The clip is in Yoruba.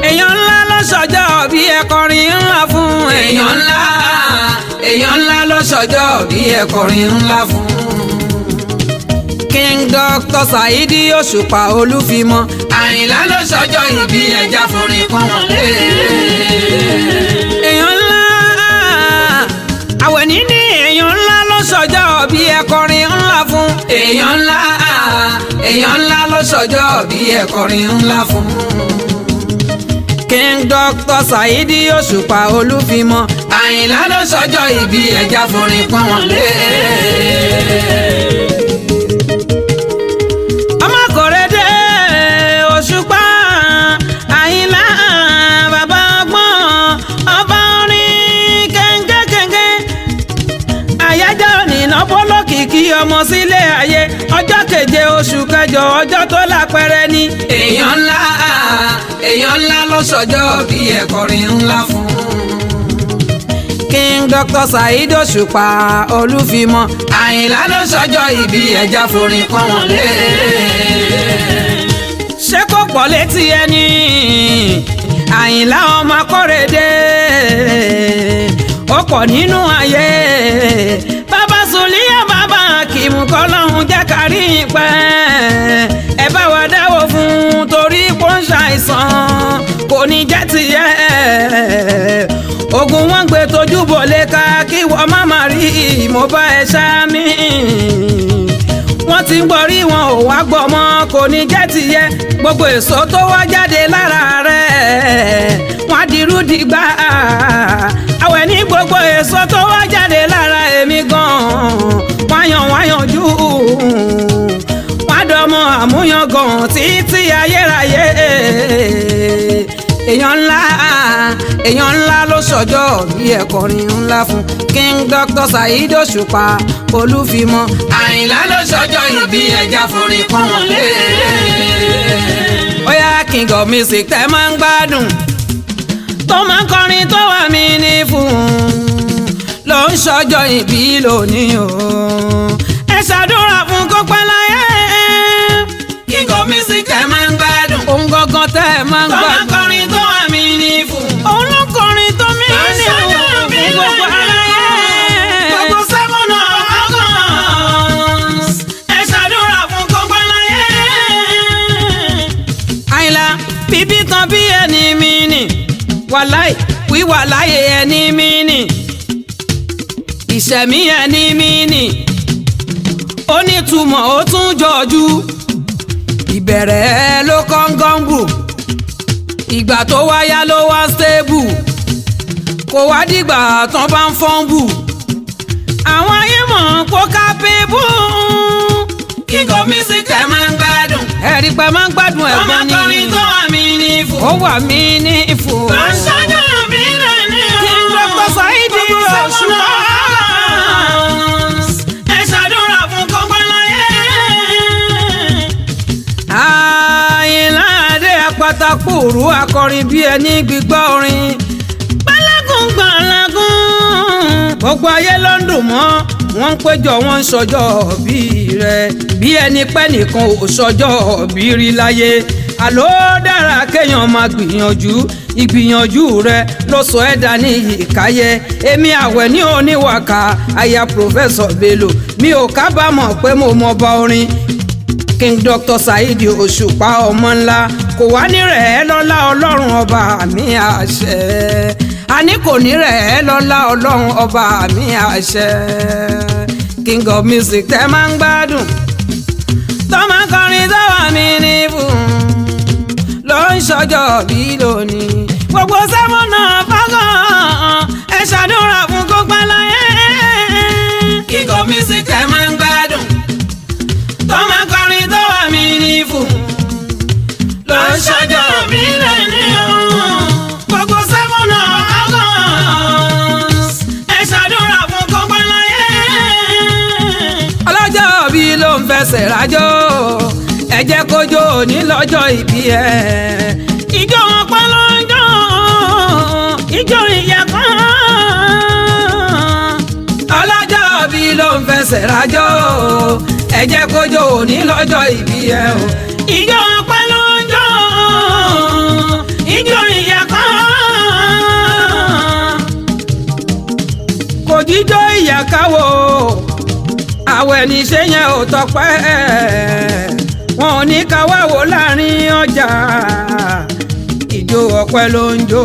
Èèyàn ńlá ló ṣọjọ́ bí ẹ kọrin ńlá fún. Èèyàn ńlá ló ṣọjọ́ bí ẹ kọrin ńlá fún. King Dr. Saidi Òṣùpá Olúfimọ́. Àyìnlá ló ṣọjọ́ ìbí ẹja forin pọ́n wọn lé. Èèyàn ńlá àwẹ̀ níní èèyàn ńlá ló ṣọjọ́ bí ẹ kọrin ńlá fún. Èèyàn ńlá ló ṣọjọ́ bí ẹ kọrin ńlá fún. King Dr. Saidi Òṣùpá Olúfimọ́. Àyìnlá ló ṣọjọ́ ìbí ẹja forin pọ́n wọn lé. Ọmọ Kòrédé Òṣùpá Àyìnlá bàbá ọgbọ́n ọba orin kẹ́ńkẹ́kẹ́ńkẹ́. Àyájọ́ nìna bọ́lọ́kìkí ọmọ sílé ayé ọjọ́ keje oṣù kẹjọ ọjọ́ tó lápẹẹrẹ ni. Èèyàn ńlá ló ṣọjọ́ bí ẹ kọrin ńlá fún. King Dr. Saidi Òṣùpá Olúfimọ́. Àyìnlá ló ṣọjọ́ ìbí ẹja forin pọ́n wọn lé. Ṣé kò pọ̀ létí ẹni Àyìnlá ọmọ Kóredé ó pọ̀ nínú ayé bàbá Sùlíyà bàbá Kìmù kọ́lọ́hún jẹ́ kárí pẹ́ ẹ bá wa dáwọ́ fún torí kó ń ṣàìsàn kò ní jẹ́ tiẹ̀ ogun wọn gbé tójú bọ̀ lé ká kí wọ́n má má rí mo bá ẹ ṣá mi wọ́n ti ń gbọ́rí wọn ò wá gbọ́ mọ́ kò ní jẹ́ tìyẹ gbogbo èso tó wá jáde lára rẹ̀ wọ́n á dirú dìgbà àwẹ̀ ní gbogbo èso tó wá jáde lára èmi gan-an wáyàn wáyànjú wọ́n á dọmọ àmúyangàn títí ayérayé. Èèyàn ńlá ló ṣọjọ́ bí ẹ kọrin ńlá fún. King Dr. Saidi Òṣùpá Olúfimọ́. Àyìnlá ló ṣọjọ́ ìbí ẹja forin pọ́n wọn lé. Ó yá King of Music tẹ́ máa ń gbádùn tó máa ń kọrin tó wà mí ní fún ló ń ṣọjọ́ ìbí lónìí o. Ẹ ṣàdúrà fún kó pẹ́ láyé. King of Music tẹ́ máa ń gbádùn òun gangan tẹ́ máa ń tó máa ń gbádùn. kọrin tó wà mí ní fún. Òun ló kọrin tó mí ní fún gbogbo aráyé. Gbogbo seven of August ẹ ṣàdúrà fún kó pẹ́ láyé. Àyìnlá bíbí tán bí ẹni mi nì wàláì wíwà láyé ẹni mi nì ìṣẹ̀mí ẹni mi nì ó nítumọ̀ ó tún jọjú ìbẹ̀rẹ̀ ló kọ́ńgọ́ǹgù ìgbà tó wáyá ló wá stable kò wá dìgbà tán bá ń fọ́nbù àwọn ayé mọ̀ kó kápẹ́bù. King of Music tẹ́ máa ń gbádùn ẹ̀rí pẹ́ máa ń gbádùn tó máa ẹ̀gbọ́n ń ni kọrin tó wà mí ní fún. ó wà mí ní ìfò. Tó ń ṣọjọ́ ìbí lónìí o. King Dr. Saidi Òṣùpá. Ẹ ṣàdúrà fún kó pẹ́ láyé. Àyìnlá Adé apátákùrú akọrin bí ẹni gbígbọ́ orin. Gbálágùn gbàlágùn. Gbogbo ayé ló ń dùn mọ́, wọ́n ń péjọ wọ́n ń sọjọ́ bí rẹ̀. Bí ẹni pẹ́ nìkan ò sọjọ́ bí rí láyé. Àló dára kéèyàn máa gbìyànjú, ìgbìyànjú rẹ̀ ló sọ ẹ́ dání ìkáyẹ. Èmi àwẹ̀ ní oníwàkà, aya Professor Bello, mi ò kábàámọ̀ pé mo mọ ọba orin. King Dr. Saidi Òṣùpá ọmọ ńlá kò wá ní rẹ̀ ẹ́ lọ́lá ọlọ́run ọba mi àṣẹ. Àní kò ní rẹ̀ ẹ́ lọ́lá ọlọ́run ọba mi àṣẹ. King of Music tẹ́ máa ń gbádùn tó máa ń kọrin tó wà mí ní fún ló ń ṣọjọ́ bí lónìí. Gbogbo sẹ́wọ̀n náà fọ́gàn ẹ ṣàdúrà fún kó pẹ́ láyé. King of Music tẹ́ máa ń gbádùn tó máa ń kọrin tó wà mí ní fún ló ń ṣọjọ́ bí lónìí o. Gbogbo seven of August ẹ ṣàdúrà fún kó pẹ́ láyé. Ọlọ́jọ́ bí ló ń fẹsẹ̀ rájò ẹ jẹ́ kójó ní lọ́jọ́ ìbí ẹ̀. Ìjọ wọn pẹ́ lọ́jọ́ ìjọ ìyá kan. Ọlọ́jọ́ bí ló ń fẹsẹ̀ rájò Ẹ jẹ́ kójó òní lọ́jọ́ ìbí ẹ o. Ìjọ ọpẹ́ ló ń jó, ìjọ ìyá kan. Kò jíjó ìyá káwọ́, àwẹ̀ níṣẹ́ yẹn ò tọpẹ́. Wọn ò ní ká wá wò láàrin ọjà, ìjó ọpẹ́ ló ń jó.